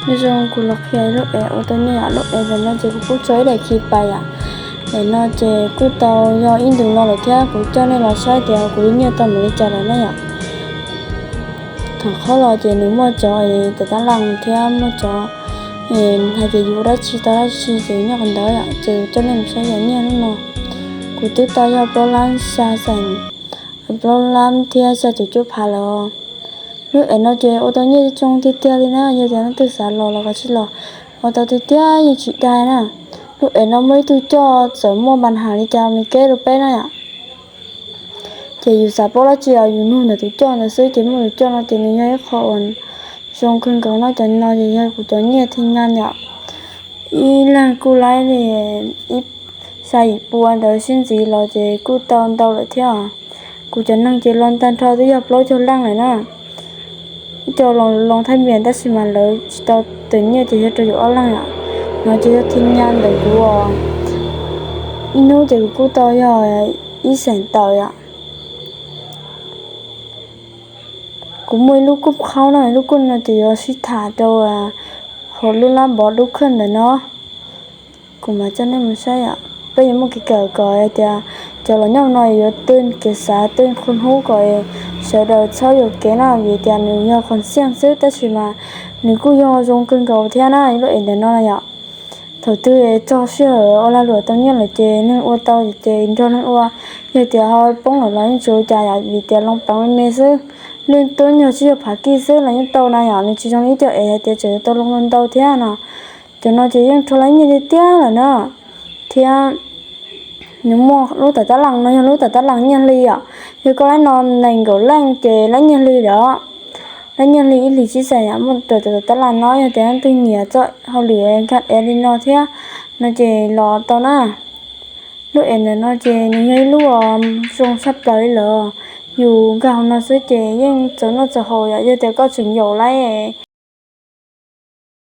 Nyob zoo, kuv los qhia lub ev ua tau nyiaj yom. Lub ev ntawm no ces kuv kuj tso ib daim khi pais yom. Daim no ces kuj tau yog ib ntus no lawm thiab kuv coj nej los saib tias kuv li nyiaj tau mus li cas lawm na yom. Thaum qhov los ces nws muaj cov es tab laj thiab muaj cov hais tias yus ua dab tsi tau dab tsi ces nyob qhov ntawd yom, ces kuv coj nej mus saib yog nyiaj lub no. Kuv twb tau yog plaub lab xya xees, plaub lab thiab xya caum cuaj phav lawm. Lub ev no ces ua tau nyiaj zoo tiag tiag li na, yog tias leej twg xav los los kav tsij los, ua tau tiag tiag yeej tsis dai na. Lub ev no muaj ib tug coj txawm muaj npa has li cas nws keb rau peb na yom. Ces yus xav paub dab tsi os yus nug ntawm tus coj ntawd xwb, ces muaj tus coj no ces nws yog ib qho uas zoo kawg nkaus no. Cov no ces yog kuv cov nyiaj thi nyas yom. Ib leeg kuj laib li ib xya yim pua ntawd, sib ntxiv los ces kuj tau ntau lawm thiab. Kuv cov neeg ces los tag nrho twb yog plaub caug leej lawm na. Ib co los loo thaj mias tab sis mas lawv tsis tau tawm nyiaj ces yog rau yus ob leeg yom. No ces yog thi nyas ntawm kuv os. Ib hnub ces kuv kuj tau yog ib xeem tawm yom. Kuv muaj ib lub kuj qhaub no, lub kuj no ces yuav sib tham rau hauv lub lab npov dub khawj ntawm no. Kuv mam coj nej mus saib yom. Peb yuav muaj kev kawm kom hais tias cov los nyob no yuav tw kev xav tw qhov hnub kom sawv daws txhob yuam kev na, vim tias nws yog qhov xiaj xwb tab sis mas nws kuj yog zoo kawg nkaus thiab na, lub ev ntawm no na yom. Thaum twg txog sij hawm ua lag luam tau nyiaj lawm ces neeg ua tau ces nrog neeg ua, yog tias ho poob lawm los yeej tsis ua cas yom, vim tias loo peev me me xwb. Leej twg yog tsis yog phav kij xwb los yeej tau na yom, nws tsis zoo li ib co ev hais tias tseem tau loo ntau thiab no. Cov no ces yeej rho laib nyiaj tiag tiag lawm na. Thiab nws muaj lub tam tab las no yog lub tam tab las nyiaj hli yom. Yog koj laib no nees nkaum leej ces laib nyiaj hli lawm. Laib nyiaj hli ib hlis tsib xees yom, muaj raws tam tab las no, yog tias leej twg nyiam txoj hauj lwm nkag ev li no thiab no ces los tau na. Lub ev ntawm no ces nws yog ib lub uas zoo tshaj plaws li lawm. Yus nkag hauv no xwb ces yeej txaus noj txaus haus yom. Yog tias koj tseem yaum laib